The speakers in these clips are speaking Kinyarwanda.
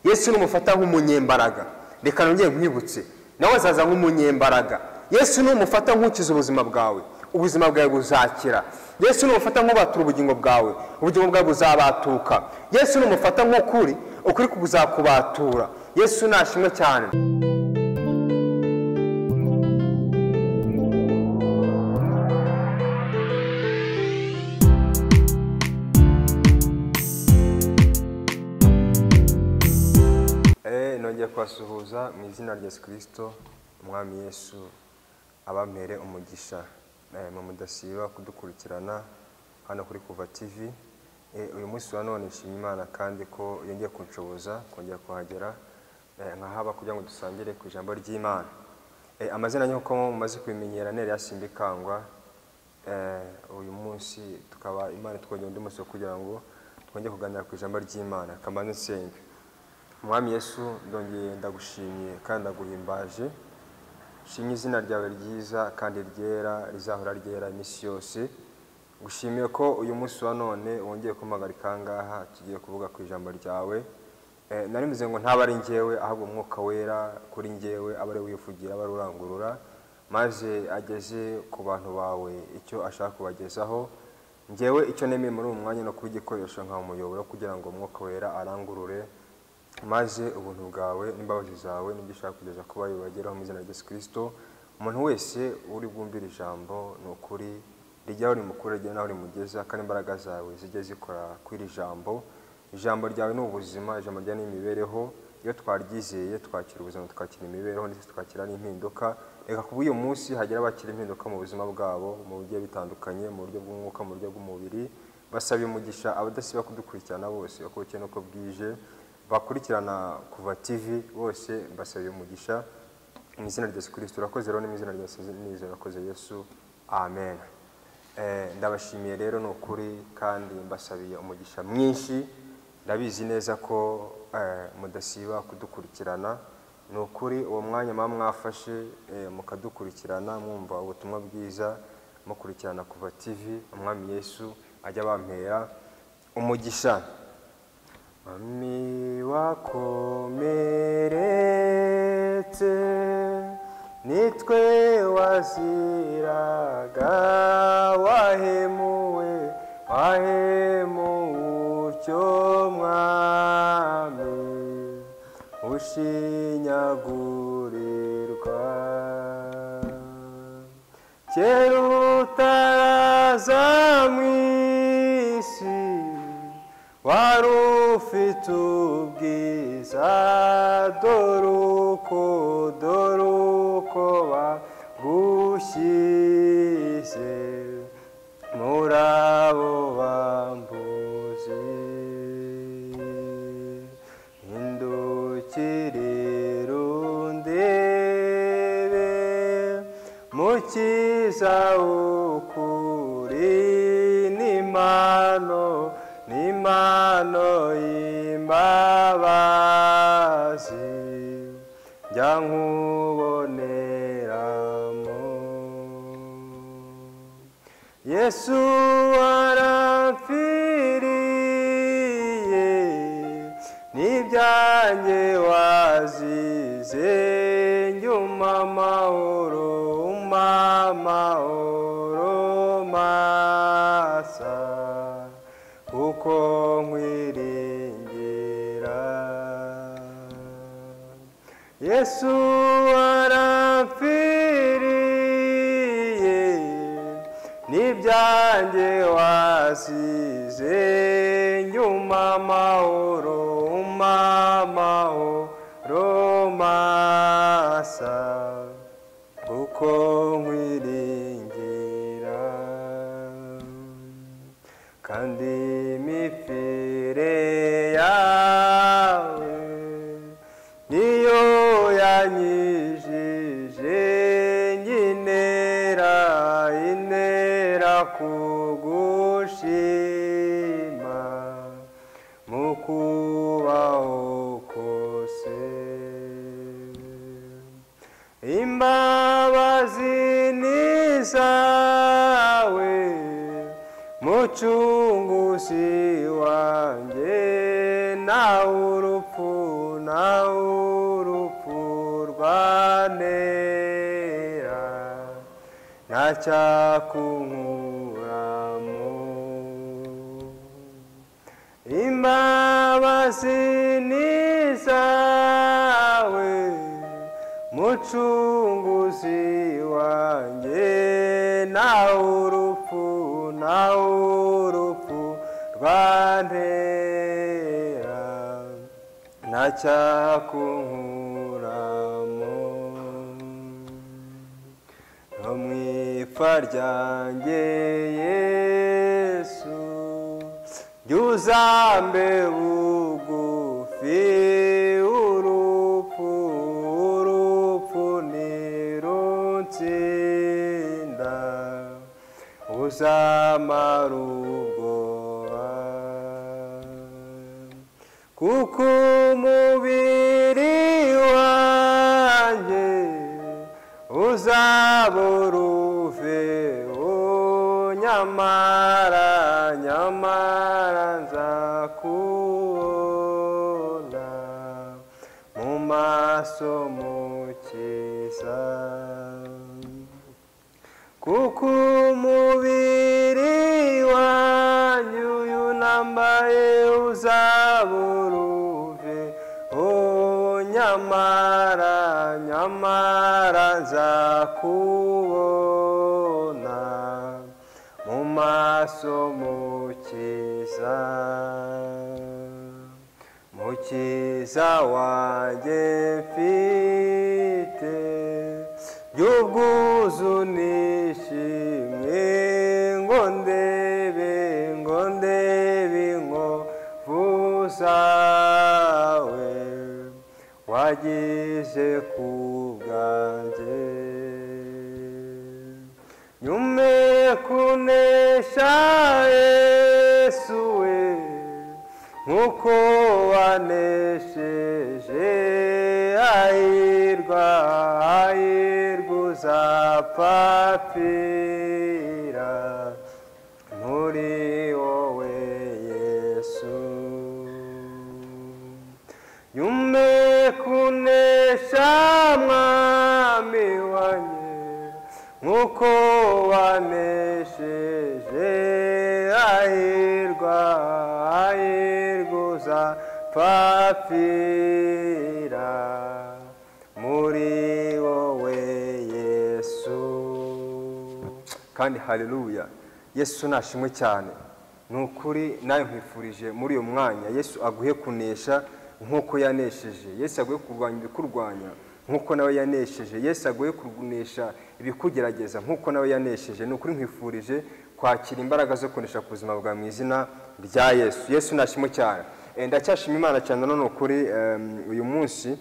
Yesu numufata nk'umunyembaraga, reka nongeye nkwibutse, nawe azaza nk'umunyembaraga. Yesu numufata nk'ukiza ubuzima bwawe, ubuzima bwawe buzakira. Yesu numufata nk'ubatura ubugingo bwawe, ubugingo bwawe buzabatuka. Yesu numufata nk'ukuri, ukuri kuzakubatura. Yesu nashimwe cyane. Nongeye kubasuhuza mu izina rya Yesu Kristo, Umwami Yesu abampere umugisha. Mu mudasiba kudukurikirana hano kuri Kuva TV. Uyu munsi wa none nshimye Imana kandi ko yongeye kunshoboza kongera kuhagera, nkahaba kugira ngo dusangire ku ijambo ry'Imana. Amazina nk'uko mumaze kubimenyera ni Elias Simbikangwa. Uyu munsi tukaba Imana twongeye undi munsi kugira ngo twongere kuganira ku ijambo ry'Imana. Kamanze nsenge. Mwami Yesu, ndongeye ndagushimye kandi ndaguhimbaje. Shimye izina ryawe ryiza kandi ryera, rizahora ryera iminsi yose. Gushimiye ko uyu munsi wa none wongeye kumpagarika ngaha, tugiye kuvuga ku ijambo ryawe. Nari mvuze ngo ntaba ari njyewe, ahubwo Umwuka Wera kuri njyewe abe ari we wivugira, abe ari urangurura, maze ageze ku bantu bawe icyo ashaka kubagezaho. Njyewe icyo nemeye muri uyu mwanya no kuba igikoresho nka umuyoboro kugira ngo Umwuka Wera arangurure, maze ubuntu bwawe n'imbabazi zawe n'ibyo ushaka kugeza ku bayo bageraho mu izina rya Yesu Kristo. Umuntu wese uri bwumvire ijambo ni ukuri rijya aho rimukura, rijya n'aho rimugeza, kandi imbaraga zawe zijye zikora kuri iri jambo. Ijambo ryawe ni ubuzima, ijambo ryawe ni imibereho. Iyo twaryizeye twakira ubuzima, twakira imibereho, ndetse twakira n'impinduka. Reka kuba uyu munsi hagira abakira impinduka mu buzima bwabo mu buryo bitandukanye, mu buryo bw'umwuka, mu buryo bw'umubiri. Basaba umugisha abadasiba kudukurikirana bose uko bukeye n'uko bwije, bakurikirana Kuva TV bose, mbasabiye umugisha mu izina rya Yesu Kristo. Urakoze rero, mu izina rya Yesu nizera, urakoze Yesu, amen. Ndabashimiye rero ni ukuri kandi mbasabiye umugisha mwinshi. Ndabizi neza ko mudasiba kudukurikirana. Ni ukuri uwo mwanya muba mwafashe mukadukurikirana, mwumva ubutumwa bwiza, mukurikirana Kuva TV. Umwami Yesu ajya abampera umugisha. Mami wakomeretse, nitwe waziraga, wahemuwe, wahemuwe utyo Mwami, ushinyagurirwa. Kera utaraza mu isi, wari ufite ubwiza, dore uko bagushyize muri abo bambuzi. Hindukirira undebe, Mukiza w'ukuri, n'impano n'impano y'imbabazi njya nkuboneramo. Yesu waramfiriye, n'ibyanjye wazize, njyuma amahoro, umpa amahoro masa, kuko nkwiringira. Yesu waramfiriye, n'ibyanjye wasize, njyuma amahoro, umpa amahoro masa, kuko nkwiringira. Kandi imipfire yawe niyo yanyijije, nyinera inera kugushima mu kubaho kose. Imbabazi ni zawe, Mucunguzi wanjye, nawe urupfu Ntacyakunkuramo. Imbabazi ni zawe, Mucunguzi wanjye, nawe urupfu, nawe urupfu rwantera, ntacyakunkuramo. No mu ipfa ryanjye Yesu, jya uzambe bugufi, urupfu, urupfu ntirunsinda, uzamara ubwoba. Kuko umubiri wanjye uzabura uveho, nyamara, nyamara nzakubona mu maso Mukiza. Kuko umubiri wanjye uyu nambaye uzabura uveho, nyamara, nyamara nzakubona mu maso Mukiza. Mukiza wanjye mfite by'ubwuzu nishimwe, ngo ndebe, ngo ndebe inkovu zawe wagize ku bwanjye. Nyume kunesha Yesu we, nkuko wanesheje, hahirwa, hahirwa uzapfapfira muri wowe Yesu. Nyume kunesha Mwami wanjye, nkuko wanesheje, hahirwa, hahirwa uzapfapfira muri wowe Yesu. Kandi haleluya, Yesu nashimwe cyane. Ni ukuri nawe nkwifurije muri uyu mwanya Yesu aguhe kunesha nk'uko yanesheje, Yesu aguhe kurwanya ibikurwanya nk'uko nawe yanesheje, Yesu aguhe kunesha ibikugerageza nk'uko nawe yanesheje. Ni ukuri nkwifurije kwakira imbaraga zo kunesha ku buzima bwawe mu izina rya Yesu. Yesu nashimwe cyane. Ndacyashima Imana cyane. None ukuri uyu munsi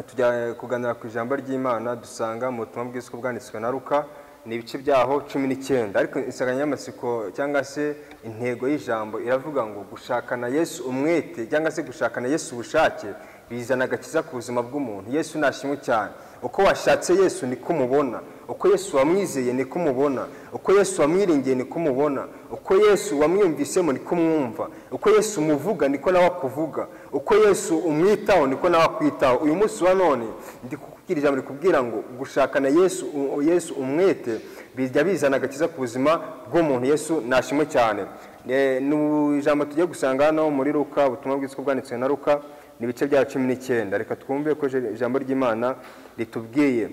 tujya kuganira ku ijambo ry'Imana dusanga mu butumwa bwiza uko bwanditswe na Luka, ni ibice byaho 19. Ariko insanganyamatsiko cyangwa se intego y'ijambo iravuga ngo gushakana Yesu umwete cyangwa se gushakana Yesu ubushake bizana agakiza ku buzima bw'umuntu. Yesu nashimwe cyane. Uko washatse Yesu niko umubona, uko Yesu wamwizeye niko umubona, uko Yesu wamwiringiye niko umubona, uko Yesu wamwiyumvisemo niko umwumva, uko Yesu umuvuga niko nawe akuvuga, uko Yesu umwitaho niko nawe akwitaho. Uyu munsi wa none ndi kukubwira ijambo rikubwira ngo gushakana Yesu, Yesu umwete bijya bizana agakiza ku buzima bw'umuntu. Yesu nashimwe cyane. Ni ijambo tugiye gusanga hano muri Luka, ubutumwa bwiza bwanditswe na Luka, ni ibice bya 19. Reka twumve ko ijambo ry'Imana ritubwiye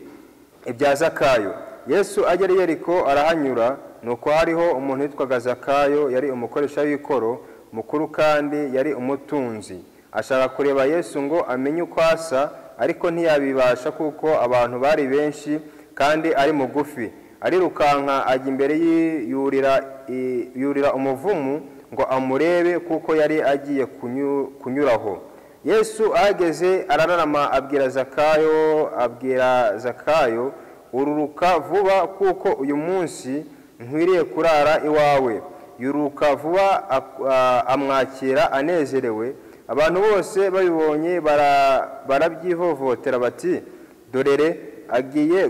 ibya Zakayo. Yesu agera i Yeriko arahanyura, nuko hariho umuntu witwaga Zakayo, yari umukoresha w'ikoro mukuru kandi yari umutunzi. Ashaka kureba Yesu ngo amenye uko asa, ariko ntiyabibasha kuko abantu bari benshi kandi ari mugufi. Arirukanka ajya imbere, yurira umuvumu ngo amurebe kuko yari agiye kunyuraho. Yesu ahageze arararama abwira Zakayo, ururuka vuba kuko uyu munsi nkwiriye kurara iwawe. Yuruka vuba amwakira anezerewe. Abantu bose babibonye barabyivovotera bati, dorere agiye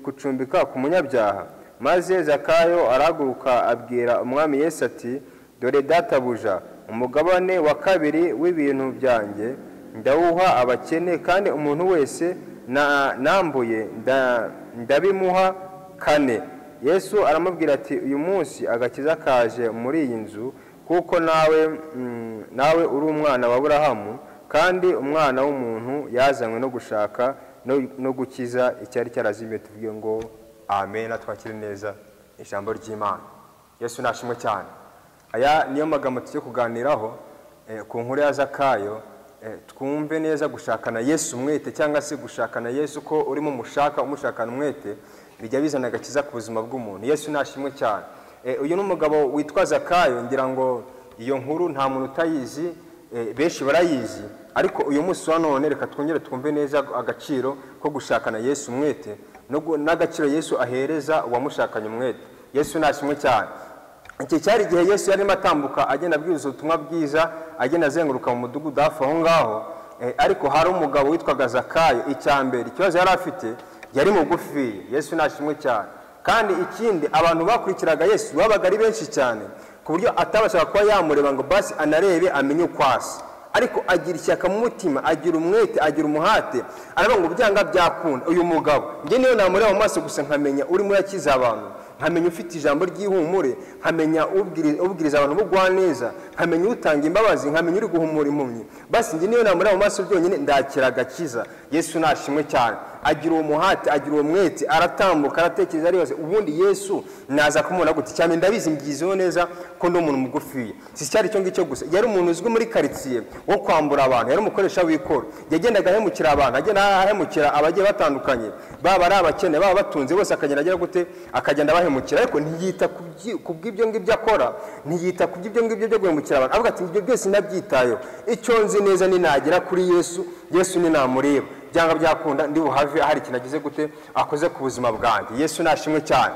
gucumbika ku munyabyaha. Maze Zakayo arahaguruka abwira umwami Yesu ati, dore databuja, umugabane wa kabiri w'ibintu byanjye ndawuha abakene, kandi umuntu wese nambuye ndabimuha kane. Yesu aramubwira ati uyu munsi agakiza kaje muri iyi nzu, kuko nawe uri umwana wa Aburahamu, kandi umwana w'umuntu yazanywe no gushaka no gukiza icyari cyarazimiye. Tuvuge ngo amen. Twakire neza ijambo ry'Imana. Yesu nashimwe cyane. Aya niyo magambo tugiye kuganiraho ku nkuru ya Zakayo. Twumve neza gushakana Yesu umwete, cyangwa se gushakana Yesu ko urimo umushaka umushakana umwete, bijya bizana agakiza ku buzima bw'umuntu. Yesu nashimwe cyane. Uyu ni umugabo witwa Zakayo. Ngira ngo iyo nkuru nta muntu utayizi, benshi barayizi, ariko uyu munsi wa none reka twongere twumve neza agaciro ko gushakana Yesu umwete n'agaciro Yesu ahereza uwamushakanye umwete. Yesu nashimwe cyane. Iki cyari igihe Yesu yarimo atambuka agenda abwiriza ubutumwa bwiza, agenda azenguruka mu mudugudu hafi aho ngaho, ariko hari umugabo witwaga Zakayo. Icya mbere ikibazo yari afite, yari mugufi. Yesu nashimwe cyane. Kandi ikindi, abantu bakurikiraga Yesu babaga ari benshi cyane, ku buryo atabashaga kuba yamureba ngo basi anarebe amenye uko asa. Ariko agira ishyaka mu mutima, agira umwete, agira umuhate, aravuga ngo byanga byakunda uyu mugabo njye niyo namureba mu maso gusa nkamenya urimo yakiza abantu, nkamenya ufite ijambo ry'ihumure, nkamenya ubwiriza abantu bugwaneza, nkamenya utanga imbabazi, nkamenya uri guhumura impumyi, basi njye niyo namureba mu maso byonyine ndakira agakiza. Yesu nashimwe cyane. Agira uwo muhate, agira uwo mwete, aratambuka, aratekereza, aribaza ubundi Yesu naza kumubona gute? Cyane ndabizi mbyizeho neza ko ndi umuntu mugufiya. Si cyari icyo ngicyo gusa, yari umuntu uzwi muri karitsiye wo kwambura abantu, yari umukoresha w'ikoro, yagendaga ahemukira abantu, agenda ahemukira abagiye batandukanye, baba ari abakene, baba batunze, bose akagenda agira gute? Akagenda abahemukira. Ariko ntiyita ku bw'ibyo ngibyo akora, ntiyita ku bw'ibyo ngibyo byo guhemukira abantu, avuga ati ibyo byose nabyitayeho, icyo nzi neza ni nagera kuri Yesu, Yesu ni namureba byanga byakunda ndi buhave hari ikintu agize gute akoze ku buzima bwanjye. Yesu nashimwe cyane.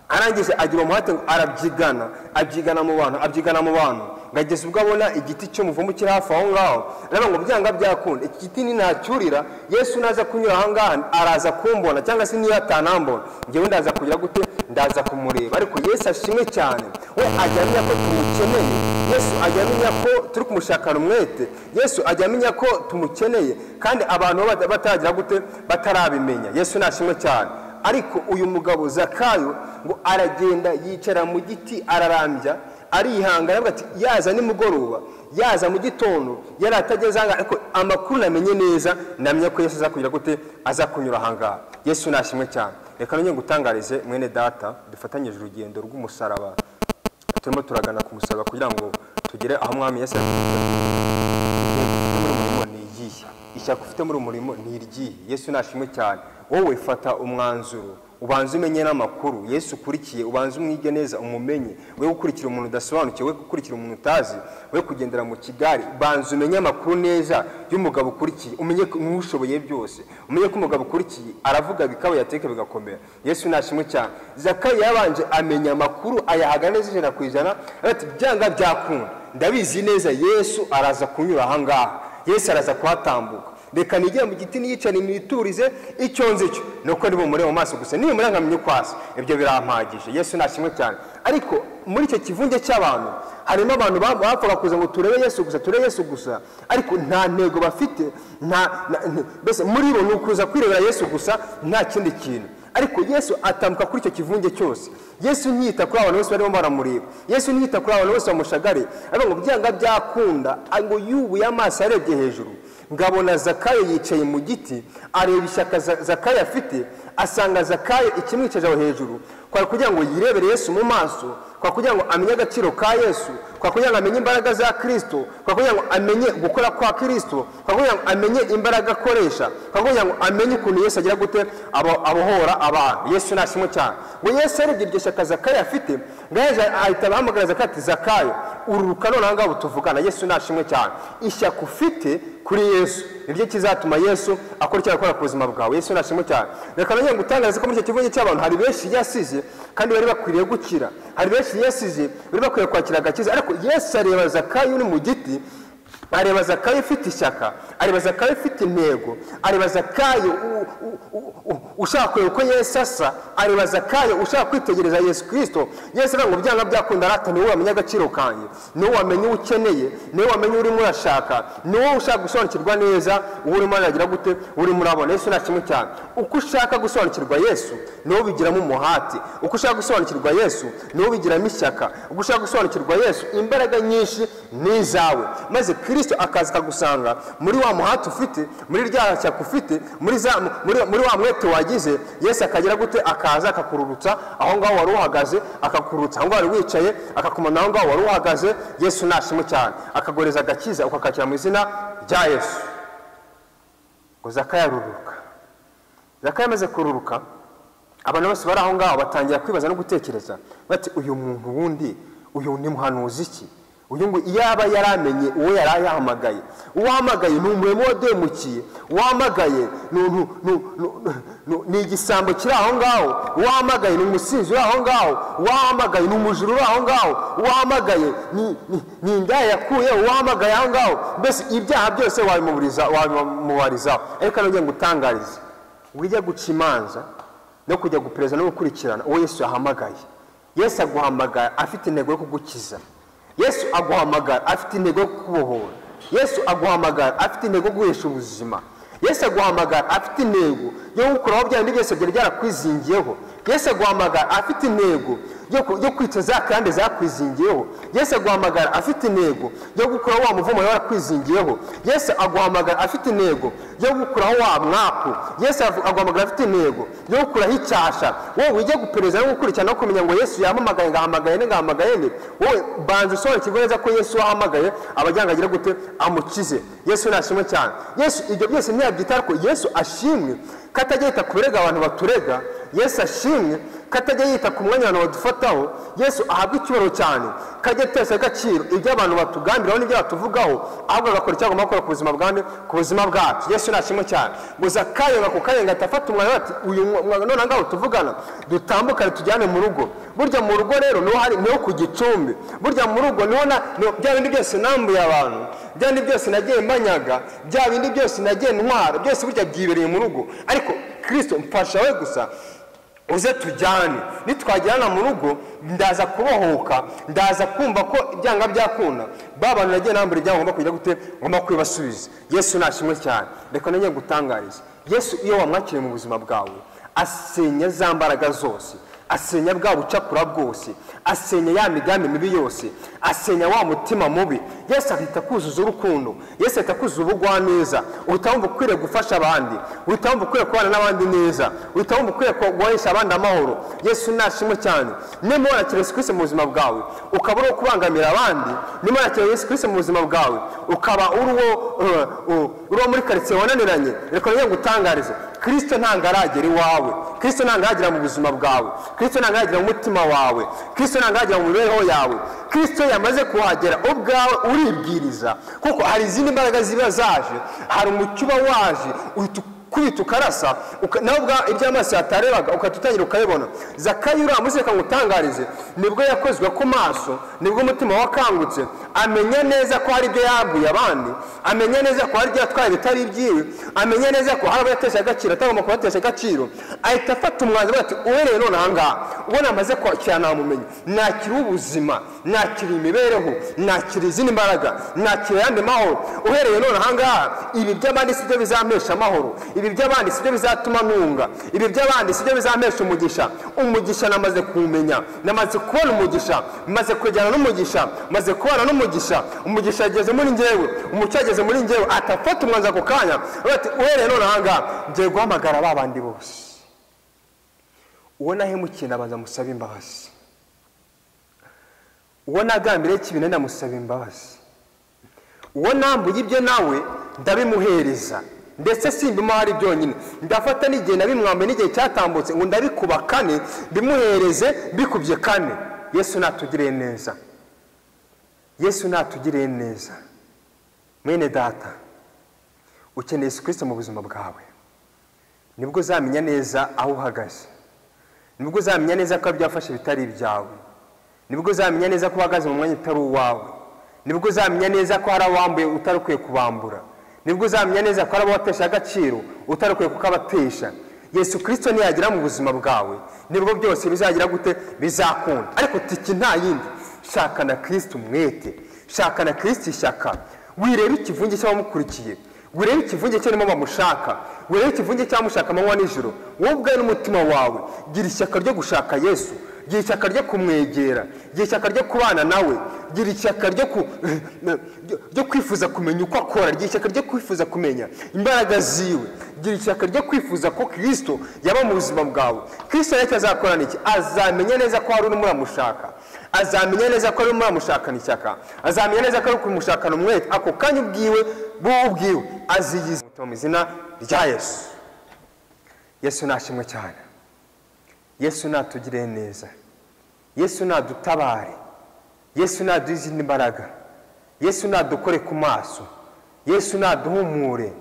Arangije agira umuhate, arabyigana, abyigana mu bantu, abyigana mu bantu, ngageza ubwo abona igiti cy'umuvumu kiri hafi aho ngaho, aravuga ngo byanga byakunda iki giti ninacyurira, Yesu naza kunyura aha ngaha araza kumbona, cyangwa se niyo atanambona njyewe ndaza kugira gute? Ndaza kumureba. Ariko Yesu ashimwe cyane, we ajya amenya ko tumukeneye. Yesu ajya amenya ko turi kumushakana umwete. Yesu ajya amenya ko tumukeneye, kandi abantu bataragira gute? Batarabimenya. Yesu nashimwe cyane. Ariko uyu mugabo Zakayo ngo aragenda yicara mu giti, ararambya, arihanga, aravuga ati yaza nimugoroba, yaza mu gitondo, yari atageze aha, ariko amakuru namenye neza, namenye ko Yesu aza kugira gute? Aza kunyura aha ngaha. Yesu nashimwe cyane. Reka nongere ngutangarize mwene data, dufatanyije urugendo rw'umusaraba, turimo turagana ku musaraba kugira ngo tugere aho Umwami Yesu muri umurimo ni iyihe? Ishyaka ufite muri umurimo ni iryihe? Yesu nashimwe cyane. Wowe fata umwanzuro, ubanze umenye n'amakuru Yesu ukurikiye, ubanze umwige neza umumenye. We gukurikira umuntu udasobanukiwe, we gukurikira umuntu utazi, we kugendera mu kigari, banza umenye amakuru neza y'umugabo ukurikiye, umenye ko ushoboye byose, umenye ko umugabo ukurikiye aravuga bikaba, yateka bigakomera. Yesu nashimwe cyane. Zakayo yabanje amenya amakuru, ayahaga neza 100%, ati byanga byakunda ndabizi neza Yesu araza kunyura aha ngaha, Yesu araza kuhatambuka, reka nigere mu giti niyicare niturize, icyo nzi cyo nuko ndi bumurebe mu maso gusa, nimura nkamenya uko asa, ibyo birampagije. Yesu nashimwe cyane. Ariko muri icyo kivunge cy'abantu harimo abantu bapfaga kuza ngo turebe Yesu gusa, turebe Yesu gusa, ariko nta ntego bafite, mbese muri bo ni ukuza kwirebera Yesu gusa, nta kindi kintu. Ariko Yesu atambuka kuri icyo kivunge cyose. Yesu ntiyita kuri abantu bose barimo baramureba, Yesu ntiyita kuri abantu bose bamushagare, ariko ngo byanga byakunda ngo yubuye amaso arebye hejuru, ngabona Zakayo yicaye mu giti, areba ishyaka Zakayo afite, asanga Zakayo ikimwicaje aho hejuru kwa kugira ngo yirebere Yesu mu maso, kwa kugira ngo amenye agaciro ka Yesu, kwa kugira ngo amenye imbaraga za Kristo, kwa kugira ngo amenye gukora kwa Kristo, kwa kugira ngo amenye imbaraga akoresha, kwa kugira ngo amenye ukuntu Yesu agira gute abohora abantu. Yesu nashimwe cyane. Ngo Yesu arebye iryo shyaka Zakayo afite, ngaje ahita ahamagara Zakayo ati Zakayo ururuka none aha ngaha tuvugana. Yesu nashimwe cyane. Ishyaka ufite kuri Yesu niryo kizatuma Yesu akora icyo akora ku buzima bwawe. Yesu nashimwe cyane. Reka nongere ngutangarize ko muri icyo kivunge cy'abantu hari benshi yasize kandi bari bakwiriye gukira, hari benshi yasize bari bakwiriye kwakira agakiza, ariko Yesu areba Zakayo uri mu giti, Areba Zakayo ufite ishyaka, areba Zakayo ufite intego, areba Zakayo ushaka kureba uko Yesu asa, areba Zakayo ushaka kwitegereza Yesu Kristo. Yesu aravuga ngo byanga byakunda rata, niwe wamenya agaciro kanjye, niwe wamenya uwo ukeneye, niwe wamenya urimo urashaka, niwe ushaka gusobanukirwa neza uwo urimo aragira gute, urimo urabona. Yesu nta kimwe cyane. Uko ushaka gusobanukirwa Yesu niwe ubigiramo umuhati, uko ushaka gusobanukirwa Yesu niwe ubigiramo ishyaka, uko ushaka gusobanukirwa Yesu imbaraga nyinshi ni izawe. Maze Kristo akaza akagusanga muri wa muhati ufite, muri rya shyaka ufite, muri wa mwete wagize. Yesu akagira gute? Akaza akakururutsa aho ngaho wari uhagaze, akakururutsa aho ngaho wari wicaye, akakumana aho ngaho wari uhagaze. Yesu nashimwe cyane, akagoreza agakiza ukakakira mu izina rya Yesu. Ngo Zakayo aruruka. Zakayo amaze kururuka, abantu bose bari aho ngaho batangira kwibaza no gutekereza bati uyu muntu wundi, uyu ni muhanuzi iki? Uyu ngo iyaba yaramenye uwo yari yahamagaye. Uwahamagaye ni umurimo wademukiye, uwahamagaye ni igisambo kiri aho ngaho, uwahamagaye ni umusinzi uri aho ngaho, uwahamagaye ni umujura uri aho ngaho, uwahamagaye ni indaya yakuye, uwahamagaye aho ngaho. Mbese ibyaha byose wabimubarizaho. Ariko nongeye ngutangarize, wijya guca imanza no kujya gupereza no gukurikirana uwo Yesu yahamagaye. Yesu aguhamagara afite intego yo kugukiza. Yesu aguhamagara afite intego yo kukubohora. Yesu aguhamagara afite intego yo guhesha ubuzima. Yesu aguhamagara afite intego yo gukuraho bya bindi byose byari byarakwizingiyeho. Yesu aguhamagara afite intego yo kwica za karande zakwizingiyeho. Yesu aguhamagara afite intego yo gukuraho wa muvumo warakwizingiyeho. Yesu aguhamagara afite intego yo gukuraho wa mwaku. Yesu aguhamagara afite intego yo gukuraho icyasha. Wowe ujye gupereza no gukurikirana no kumenya ngo Yesu yampamagaye, ngahamagaye ne, ngahamagaye ne. Wowe banza usobanukirwe neza ko Yesu wahamagaye abajyanga agira gute? Amukize. Yesu nashimwe cyane. Yesu ibyo byose ntiyabyita, ariko Yesu ashimwe katajya yita ku birega abantu baturega. Yesu ashimwe katajya yita ku mwanya abantu badufataho. Yesu ahabwa icyubahiro cyane, kajya atesha agaciro ibyo abantu batugambiraho n'ibyo batuvugaho, ahubwo agakora icyo agomba gukora ku buzima bwande, ku buzima bwacu. Yesu nashimwe cyane. Ngo Zakayo ako kanya atafata umwanya ati uyu none ngaho tuvugana dutambukane tujyane mu rugo. Burya mu rugo rero niho hari, niho ku gicumbi. Burya mu rugo niho bya bindi byose nambuye abantu, bya bindi byose nagiye mbanyaga, bya bindi byose nagiye ntwara, byose burya byibereye mu rugo. Ariko Kristo mfasha we gusa uze tujyane. Nitwajyana mu rugo ndaza kubohoka, ndaza kumva ko ibyanga byakunda. Ba bantu nagiye nambura ibyango ngomba kugira gute? Ngomba kwibasubiza. Yesu nashimwe cyane. Reka nongeye gutangariza, Yesu iyo wamwakiriye mu buzima bwawe asenya za mbaraga zose, asenya bwa bucakura bwose, asenya ya migambi mibi yose, asenya wa mutima mubi. Yesu ahita kuzuza urukundo, Yesu ahita kuzuza ubugwaneza. Uhita wumva ukwiriye gufasha abandi, uhita wumva ukwiriye kubana n'abandi neza, uhita wumva ukwiriye guhesha abandi amahoro. Yesu nashimwe cyane. Niba wakira Yesu Kristo mu buzima bwawe ukaba uri kubangamira abandi, niba wakira Yesu Kristo mu buzima bwawe ukaba uri uwo muri quartier wananiranye, reka nongeye ngutangarize, Kristo ntabwo aragera iwawe, Kristo ntabwo aragera mu buzima bwawe, Kristo ntabwo aragera mu mutima wawe, Kristo ntabwo aragera mu mibereho yawe. Kristo yamaze kuhagera ubwawe uribwiriza, kuko hari izindi mbaraga ziba zaje, hari umucyo uba waje, uhita ukubita ukarasa, nawe ubwa ibyo amaso yatarebaga ugahita utangira ukabibona. Zakayo uriya munsi reka ngutangarize, nibwo yakozwe ku maso, nibwo umutima wakangutse, amenya neza ko hari ibyo yambuye abandi, amenya neza ko hari ibyo yatwaye bitari ibyiwe, amenya neza ko hari abo yatesha agaciro atagomba kubatesha agaciro. Ahita afata umwanzuro ati uhereye none aha ngaha ubona amaze kwakira namumenye, nakira ubuzima, nakira imibereho, nakira izindi mbaraga, nakira ayandi mahoro. Uhereye none aha ngaha ibi by'abandi si byo bizampesha amahoro, ibi by'abandi si byo bizatuma ntunga, ibi by'abandi si byo bizampesha umugisha. Umugisha namaze kuwumenya, namaze kubona umugisha, maze kwegerana n'umugisha, maze kubana n'umugisha. Umugisha yageze muri njyewe, umucyo yageze muri njyewe. Atafata umwanzuro ako kanya ati uhereye none aha ngaha ngiye guhamagara ba bandi bose, uwo nahemukiye ndabanza musabe imbabazi, uwo nagambiriye ikibi ndamusaba imbabazi, uwo nambuye ibyo nawe ndabimuhereza, ndetse simbimuha ari byonyine, ndafata n'igihe nabimwambuye n'igihe cyatambutse ngo ndabikuba kane mbimuhereze mbikubye kane. Yesu natugiriye neza, Yesu natugiriye neza. Mwene data, ukeneye Yesu Kristo mu buzima bwawe, nibwo uzamenya neza aho uhagaze, nibwo uzamenya neza ko byafashe bitari ibyawe, nibwo uzamenya neza ko uhagaze mu mwanya utari uwawe, Nibwo uzamenya neza ko hari abambuye utari ukwiye kubambura. Nibwo uzamenya neza ko hari abatesha agaciro utari ukwiye kukabatesha. Yesu Kristo niyagera mu buzima bwawe nibwo byose bizagira gute? Bizakunda. Ariko tiki nta yindi, shaka na Kristo umwete, shaka na Kristo ishyaka. Wirebe ikivunge cy'abamukurikiye, wirebe ikivunge cy'arimo bamushaka, wirebe ikivunge cy'abamushaka amanywa n'ijoro. Wowe ubwawe n'umutima wawe gira ishyaka ryo gushaka Yesu, gira ishyaka ryo kumwegera, gira ishyaka ryo kubana nawe, gira ishyaka ryo kwifuza kumenya uko akora, gira ishyaka ryo kwifuza kumenya imbaraga ziwe, gira ishyaka ryo kwifuza ko Kristo yaba mu buzima bwawe. Kristo rero azakora niki? Azamenya neza ko hari urimo uramushaka, azamenya neza ko arimo uramushakana ishyaka, azamenya neza ko ari kumushakana umwete. Ako kanya ubwiwe bw'ubwiwe aziyiza mu izina rya Yesu. Yesu nashimwe cyane. Yesu natugire neza. Yesu nadutabare. Yesu naduhe izindi mbaraga. Yesu nadukore ku maso. Yesu naduhumure.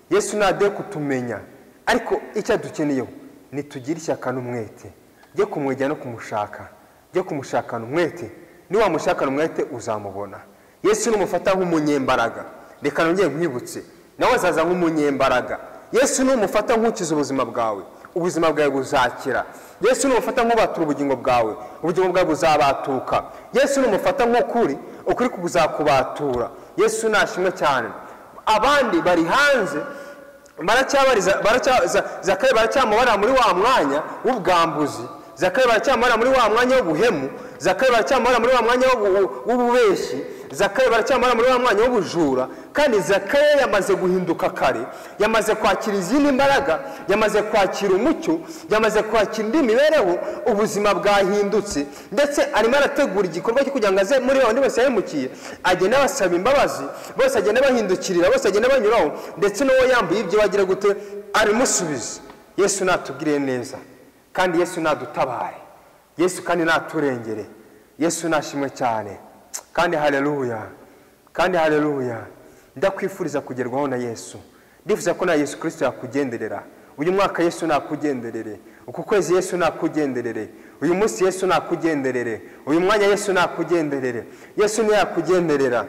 Yesu naduhe kutumenya. Ariko icyo dukeneyeho ni tugire ishyaka n'umwete ryo kumwegera no kumushaka, ryo kumushakana umwete. Niwamushakana umwete uzamubona. Yesu numufata nk'umunyembaraga, reka nongere nkwibutse, nawe azaza nk'umunyembaraga. Yesu numufata nk'ukiza ubuzima bwawe, ubuzima bwawe buzakira. Yesu numufata nk'ubatura ubugingo bwawe, ubugingo bwawe buzabatuka. Yesu numufata nk'ukuri, ukuri kuzakubatura. Yesu nashimwe cyane. Abandi bari hanze baracyabariza, Zakayo baracyamubara muri wa mwanya w'ubwambuzi, Zakayo baracyamubara muri wa mwanya w'ubuhemu, Zakayo baracyamubara muri wa mwanya w'ububeshyi, Zakayo baracyamubara muri wa mwanya w'ubujura. Kandi Zakayo yamaze guhinduka kare, yamaze kwakira izindi mbaraga, yamaze kwakira umucyo, yamaze kwakira indi mibereho, ubuzima bwahindutse. Ndetse arimo arategura igikorwa cyo kugira ngo aze muri bandi bose yahemukiye, agenda abasaba imbabazi, bose agenda bahindukirira, bose agenda banyuraho, ndetse n'uwo yambuye ibyo wagira gute arimusubiza. Yesu natugirire neza, kandi Yesu nadutabare, Yesu kandi naturengere. Yesu nashimwe cyane. Kandi haleluya, kandi haleluya. Ndakwifuriza kugerwaho na Yesu. Ndifuza ko na Yesu Kristo yakugenderera uyu mwaka. Yesu nakugenderere uku kwezi, Yesu nakugenderere uyu munsi, Yesu nakugenderere uyu mwanya, Yesu nakugenderere. Yesu niyakugenderera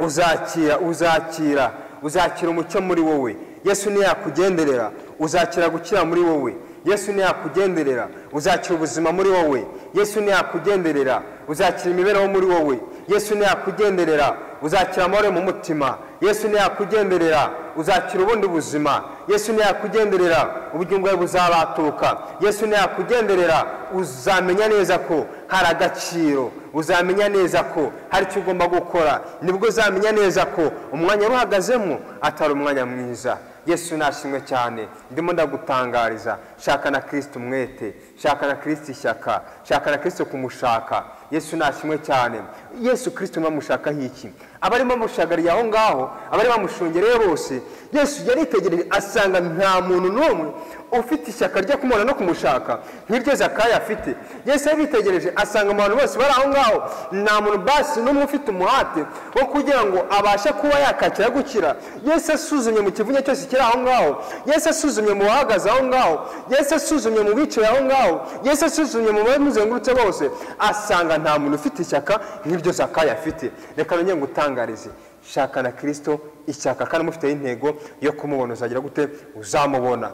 uzakira, uzakira, uzakira umucyo muri wowe. Yesu niyakugenderera uzakira gukira muri wowe. Yesu niyakugenderera uzakira ubuzima muri wowe. Yesu niyakugenderera uzakira imibereho muri wowe. Yesu niyakugenderera uzakira amahoro mu mutima. Yesu niyakugenderera uzakira ubundi buzima. Yesu niyakugenderera ubugingo bwawe buzabatuka. Yesu niyakugenderera uzamenya neza ko hari agaciro, uzamenya neza ko hari icyo ugomba gukora. Nibwo uzamenya neza ko umwanya ruhagazemo atari umwanya mwiza. Yesu nashimwe cyane. Ndimo ndagutangariza, shaka na Kristo umwete, shaka na Kristo ishyaka, shaka na Kristo kumushaka. Yesu nashimwe cyane. Yesu Kristo bamushaka hiki? Abarimo bamushagariye aho ngaho, abari bamushungereye bose, Yesu yaritegereje asanga nta muntu n'umwe ufite ishyaka ryo kumubona no kumushaka nk'iryo Zakayo afite. Yesu yaritegereje asanga mu bantu bose bari aho ngaho nta muntu basi n'umwe ufite umuhate wo kugira ngo abashe kuba yakakira gukira. Yesu asuzumye mu kivunye cyose kiri aho ngaho, Yesu asuzumye mu bahagaze aho ngaho, Yesu asuzumye mu bicaye aho ngaho, Yesu asuzumye mu bamuzengurutse bose, asanga nta muntu ufite ishyaka nk'iryo Zakayo afite. Reka nongere ngutangarize, shaka na Kristo ishyaka kandi mufite intego yo kumubona, uzagira gute? Uzamubona.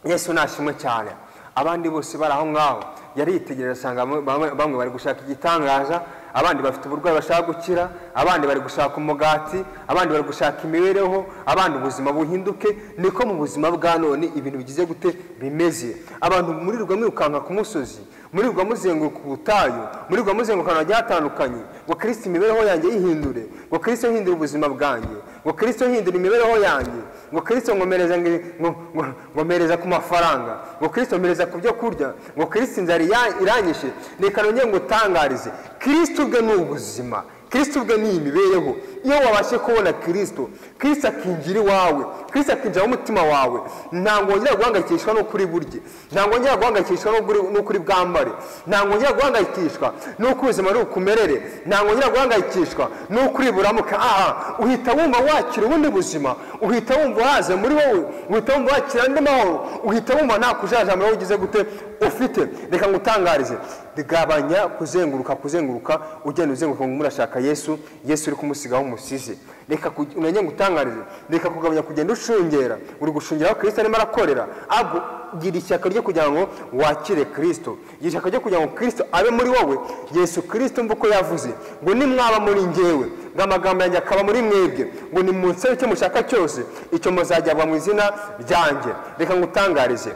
Yesu nashimwe cyane. Abandi bose bari aho ngaho yaritegereje asanga bamwe bari gushaka igitangaza, abandi bafite uburwayi bashaka gukira, abandi bari gushaka umugati, abandi bari gushaka imibereho, abandi ubuzima buhinduke. Niko mu buzima bwa none ibintu bigize gute bimeze. Abantu murirwa mwirukanka ku musozi, murirwa muzenguruka ubutayu, murirwa muzenguruka ahantu hagiye hatandukanye, ngo Kristo imibereho yanjye yihindure, ngo Kristo hindure ubuzima bwanjye, ngo Kristo hindure imibereho yanjye, ngo Kristo ngomereza ku mafaranga, ngo Kristo mpereza ku byo kurya, ngo Kristo inzara iranyishe. Reka nongere ngutangarize, Kristo ubwe ni ubuzima, Kristo ubwe ni imibereho, Iyo wabashe kubona Kristo, Kristo akinjira iwawe, Kristo akinjira mu mutima wawe, ntabwo wongera guhangayikishwa no kuri burye, ntabwo wongera guhangayikishwa no kuri bwambare, ntabwo wongera guhangayikishwa n'uko ubuzima ari bukumerere, ntabwo wongera guhangayikishwa n'uko uri buramuka. Aha uhita wumva wakira ubundi buzima, uhita wumva uhaze muri wowe, uhita wumva wakira andi mahoro, uhita wumva nta kujajamura ugize gute ufite. Reka ngutangarize, gabanya kuzenguruka ugenda uzenguruka ngo murashaka Yesu, Yesu uri kumusigaho umusize. Reka unanye ngutangarize, reka kugabanya kugenda ushungera, uri gushungera aho Kristo arimo arakorera. Ahubwo gira ishyaka ryo kugira ngo wakire Kristo, gira ishyaka ryo kugira ngo Kristo abe muri wowe. Yesu Kristo mvuko yavuze ngo nimwaba muri njyewe, ngo amagambo yanjye akaba muri mwebwe, ngo nimunsabe icyo mushaka cyose, icyo muzajyabwa mu izina ryanjye. Reka ngutangarize,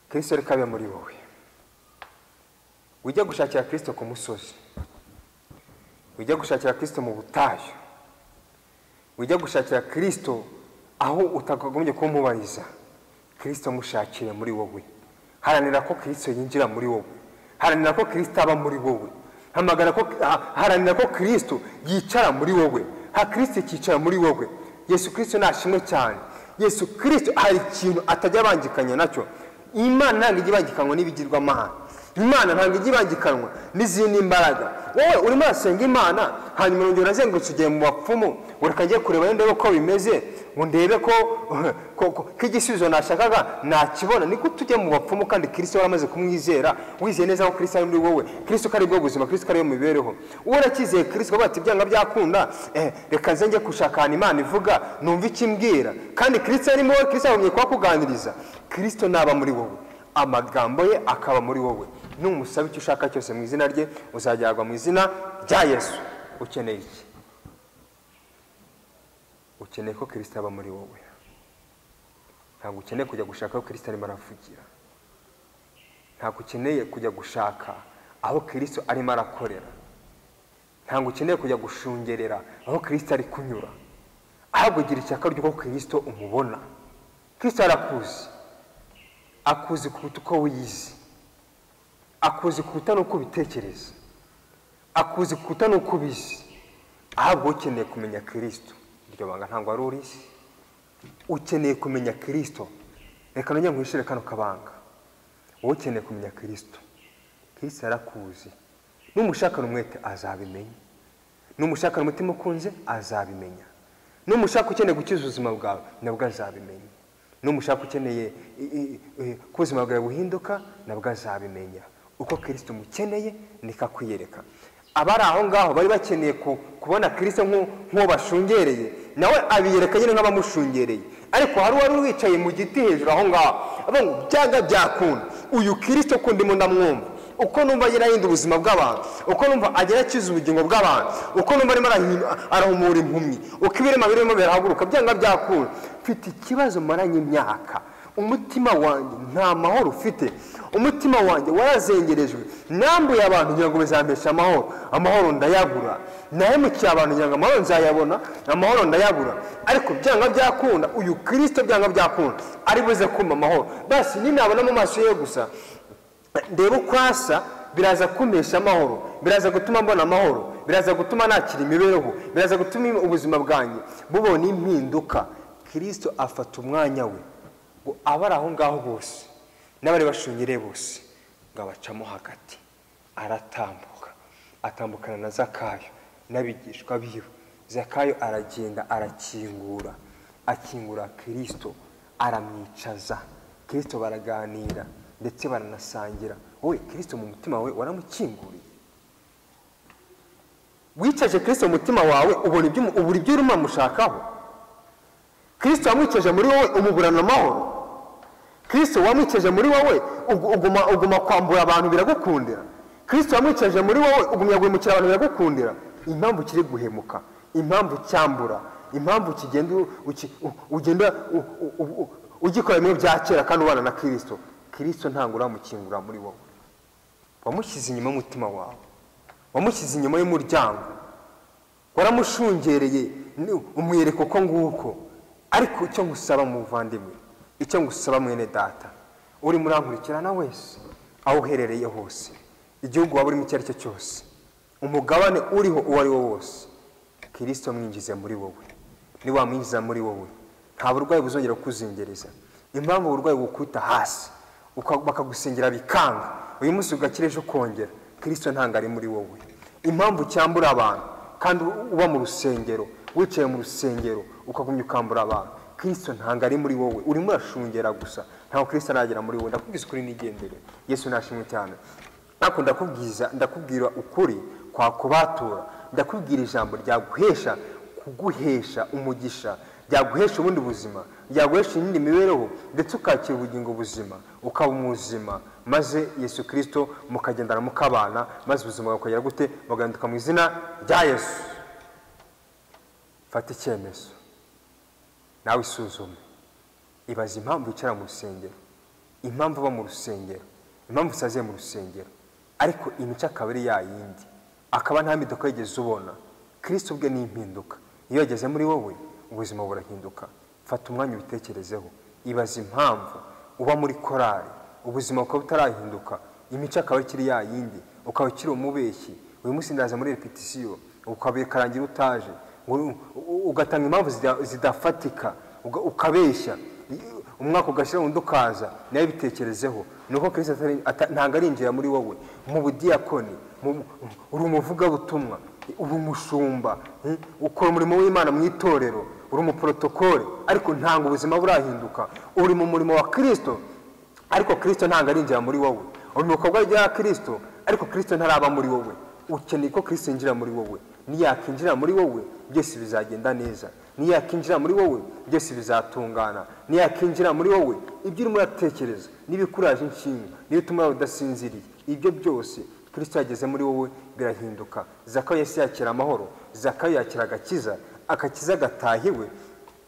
Kristo reka abe muri wowe. Ujya gushakira Kristo ku musozi, ujya gushakira Kristo mu butayu, ujya gushakira Kristo aho utakagombye kumubariza. Kristo mushakire muri wowe. Haranira ko Kristo yinjira muri wowe, haranira ko Kristo aba muri wowe, hamagara ko, haranira ko Kristo yicara muri wowe, ha Kristo yicara muri wowe. Yesu Kristo nashimwe cyane. Yesu Kristo hari ikintu atajya abangikanya nacyo. Imana ntabwo ijya ibangikanywa n'ibigirwamana, Imana ntabwo ijya ibangikanwa n'izindi mbaraga. Wowe urimo urasenga Imana, hanyuma urongera urazengurutse ugiye mu bapfumu, ngo reka njye kureba ndebe ko bimeze, ngo ndebe ko igisubizo nashakaga nakibona. Ni gute ujya mu bapfumu kandi Kristo waramaze kumwizera, wizeye neza ko Kristo ari muri wowe, Kristo ko ari bwo buzima, Kristo ko ari yo mibereho. Wowe urakizeye Kristo bati byanga byakunda, reka nze njye gushaka ahantu Imana ivuga numve icyo imbwira, kandi Kristo ari muri wowe, Kristo agumye kuhakuganiriza. Kristo naba muri wowe, amagambo ye akaba muri wowe, numusaba icyo ushaka cyose mu izina rye, uzajyagwa mu izina rya Yesu. Ukeneye iki? Ukeneye ko Kristo aba muri wowe. Ntabwo ukeneye kujya gushaka aho Kristo arimo aravugira, ntabwo ukeneye kujya gushaka aho Kristo arimo arakorera, ntabwo ukeneye kujya gushungerera aho Kristo ari kunyura. Ahubwo gira ishyaka ry'uko Kristo umubona. Kristo arakuzi, akuzi kuruta uko wiyizi, akuzi kuruta n'uko ubitekereza, akuzi kuruta n'uko ubizi. Ahubwo ukeneye kumenya Kristo. Iryo banga ntabwo ari urizi. Ukeneye kumenya Kristo. Reka nongere nkwishire kano kabanga. Wowe ukeneye kumenya Kristo. Kristo arakuzi. Numushakana umwete azabimenya, numushakana umutima ukunze azabimenya, numushaka ukeneye gukiza ubuzima bwawe nabwo azabimenya, numushaka ukeneye ko ubuzima bwawe buhinduka nabwo azabimenya. Uko Kristo umukeneye niko akwiyereka. Abari aho ngaho bari bakeneye kubona Kristo nk'uwo bashungereye, nawe abiyereka nyine nk'abamushungereye. Ariko hari uwari wicaye mu giti hejuru aho ngaho avuga ngo byanga byakunda, uyu Kristo ko ndimo ndamwumva, uko numva agera ahinda ubuzima bw'abantu, uko numva agera akiza ubugingo bw'abantu, uko numva arimo arahumura impumyi, uko ibirema birimo birahaguruka, byanga byakunda. Mfite ikibazo maranye imyaka, umutima wanjye nta mahoro ufite, umutima wanjye warazengerejwe, nambuye abantu ngira ngo bizampesha amahoro, amahoro ndayabura, nahemukiye abantu ngira ngo amahoro nzayabona, amahoro ndayabura. Ariko byanga byakunda, uyu Kristo byanga byakunda ari buze kumpa amahoro. Basi ninabona mu maso ye gusa, ndebe uko asa, biraza kumpesha amahoro, biraza gutuma mbona amahoro, biraza gutuma nakira imibereho, biraza gutuma ubuzima bwanjye bubona impinduka. Kristo afata umwanya we ngo abari aho ngaho bose n'abari bashungereye bose ngo abacamo hagati, aratambuka, atambukana na Zakayo n'abigishwa biwe. Zakayo aragenda arakingura, akingura Kristo, aramwicaza. Kristo baraganira ndetse baranasangira. Wowe Kristo mu mutima wawe waramukinguriye, wicaje Kristo mu mutima wawe, ubona ibyo ubura ibyo urimo mushakaho. Kristo wamwicaje muri wowe umuburana amahoro. Kristo wamwicaje muri wowe uguma kwambura abantu biragukundira. Kristo wamwicaje muri wowe ugumya guhemukira abantu biragukundira. Impamvu kiri guhemuka, impamvu cyambura, impamvu kigenda ugenda ugikora bimwe bya kera kandi ubana na Kristo. Kristo ntabwo uramukingura muri wowe. Wamushyize inyuma y'umutima wawe, wamushyize inyuma y'umuryango, waramushungereye umwereka uko nguko. Ariko icyo ngusaba muvandimwe, icyo ngusaba mwene data uri murankurikirana wese, aho uherereye hose, igihugu waba urimo icyo ari cyo cyose, umugabane uriho uwo ari wo wose, Kristo mwinjize muri wowe. Niwamwinjiza muri wowe, nta burwayi buzongera kukuzengereza. Impamvu uburwayi bukubita hasi bakagusengera bikanga, uyu munsi ugakira ejo ukongera, Kristo ntabwo ari muri wowe. Impamvu cyambura abantu kandi uba mu rusengero, wicaye mu rusengero ukagumya ukambura abantu, Kristo ntabwo ari muri wowe, urimo urashungera gusa, ntabwo Kristo aragera muri wowe. Ndakubwiza ukuri nigendere. Yesu nashimwe cyane. Ariko ndakubwira ukuri kwakubatura, ndakubwira ijambo ryaguhesha kuguhesha umugisha, ryaguhesha ubundi buzima, ryaguhesha indi mibereho, ndetse ukakira ubugingo buzima, ukaba umuzima, maze Yesu Kristo mukagendana mukabana, maze ubuzima bukagera gute? Bugahinduka mu izina rya Yesu. Fata icyemezo nawe, isuzume, ibaze impamvu wicara mu rusengero, impamvu uba mu rusengero, impamvu usaziye mu rusengero, ariko imico akaba ari ya yindi, akaba nta mpinduka wigeze ubona. Kristo ubwe ni impinduka. Iyo yageze muri wowe, ubuzima burahinduka. Fata umwanya ubitekerezeho, ibaze impamvu uba muri korari, ubuzima bukaba butarahinduka, imico akaba ikiri ya yindi, ukaba ukiri umubeshyi. Uyu munsi ndaza muri repetisiyo, ukabikarangira utaje, ugatanga impamvu zidafatika, ukabeshya, umwaka ugashira undi ukaza. Nawe bitekerezeho, nuko Kristo ntabwo arinjira muri wowe. Mu budiyakoni, uri umuvugabutumwa, uri umushumba, ukora umurimo w'Imana mu itorero, uri umuprotokole, ariko ntabwo ubuzima burahinduka. Uri mu murimo wa Kristo, ariko Kristo ntabwo arinjira muri wowe. Uri mu bikorwa bya Kristo, ariko Kristo ntaraba muri wowe. Ukeneye ko Kristo yinjira muri wowe. Niyakinjira muri wowe, byose bizagenda neza. Niyakinjira muri wowe, byose bizatungana. Niyakinjira muri wowe, ibyo urimo uratekereza, n'ibikuraje inshinga, n'ibituma udasinziriye, ibyo byose Kristo yageze muri wowe birahinduka. Zakayo yahise yakira amahoro, Zakayo yakira agakiza, agakiza gatahiwe,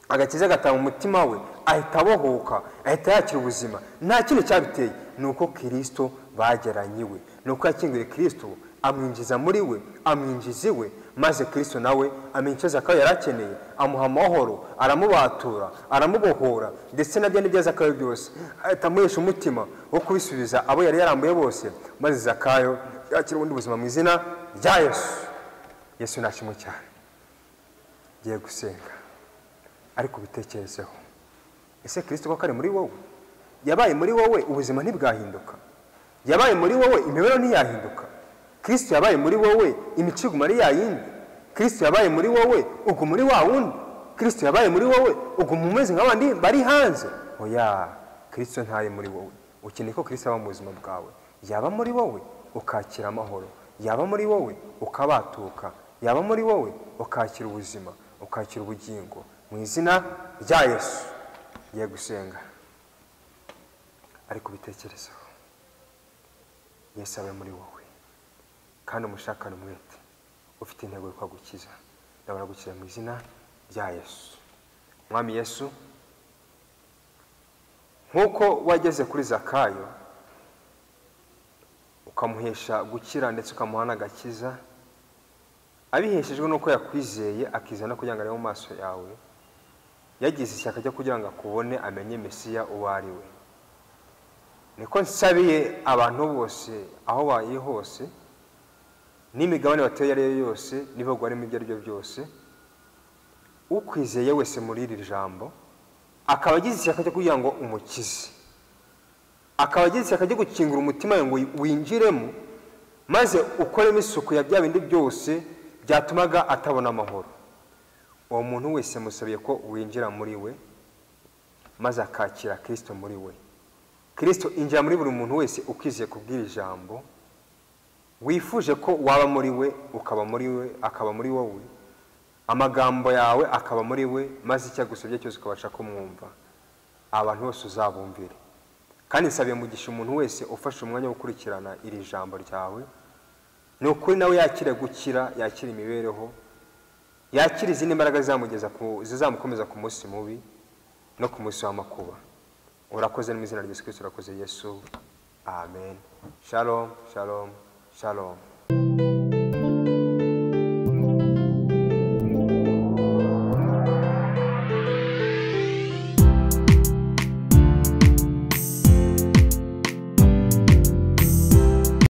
agakiza gataha mu mutima we, ahita abohoka, ahita yakira ubuzima. Nta kintu cyabiteye, ni uko Kristo bageranye iwe, ni uko yakinguye Kristo, amwinjiza muri we, amwinjiza iwe, maze Kristo nawe amenya icyo Zakayo yari akeneye, amuha amahoro, aramubatura, aramubohora, ndetse na bya n'ibya Zakayo byose ahita amuhesha umutima wo kubisubiza abo yari yarambuye bose, maze Zakayo yakira ubundi buzima mu izina rya Yesu. Yesu nashimwe cyane. Ngiye gusenga, ariko ubitekerezeho. Ese Kristo koko ari muri wowe? Yabaye muri wowe, ubuzima ntibwahinduka? Yabaye muri wowe, imibereho ntiyahinduka? Kristo yabaye muri wowe, imico iguma ari ya yindi? Kristo yabaye muri wowe, uguma muri wa wundi? Kristo yabaye muri wowe, uguma umeze nk'abandi bari hanze? Oya, Kristo ntari muri wowe. Ukeneye ko Kristo aba mu buzima bwawe. Yaba muri wowe, ukakira amahoro. Yaba muri wowe, ukabatuka. Yaba muri wowe, ukakira ubuzima, ukakira ubugingo mu izina rya Yesu. Ngiye gusenga, ariko ubitekerezeho. Yesu abe muri wowe, kandi umushakane umwete, ufite intego yo kwagukiza. Ndabona gukiza mu izina rya Yesu. Mwami Yesu, nkuko wageze kuri Zakayo ukamuhesha gukira ndetse ukamuha n'agakiza, abiheshejwe nuko yakwizeye akizana kugira ngo arebe mu maso yawe, yagize ishyaka ryo kugira ngo akubone, amenye Mesiya uwo ari we. Niko nsabiye abantu bose aho bari hose, n'imigabane bateye ari yo yose, n'ibihugu barimo ibyo ari byo byose, ukwizeye wese muri iri jambo akaba agize ishyaka ryo kugira ngo umukize, akaba agize ishyaka ryo gukingura umutima we ngo winjiremo, maze ukoremo isuku ya bya bindi byose byatumaga atabona amahoro. Uwo muntu wese musabiye ko winjira muri we, maze akakira Kristo muri we. Kristo injira muri buri muntu wese ukwizeye kubwira ijambo, wifuje ko waba muri we, ukaba muri we, akaba muri wowe, amagambo yawe akaba muri we, maze icyo agusabye cyose ukabasha kumwumva. Abantu bose uzabumvire. Kandi nsabiye umugisha umuntu wese ufashe umwanya wo gukurikirana iri jambo ryawe, ni ukuri nawe yakire gukira, yakire imibereho, yakire izindi mbaraga zizamukomeza ku munsi mubi no ku munsi w'amakuba. Urakoze mu izina rya Yesu Kristo, urakoze Yesu. Amen. Shalom, shalom, shalom.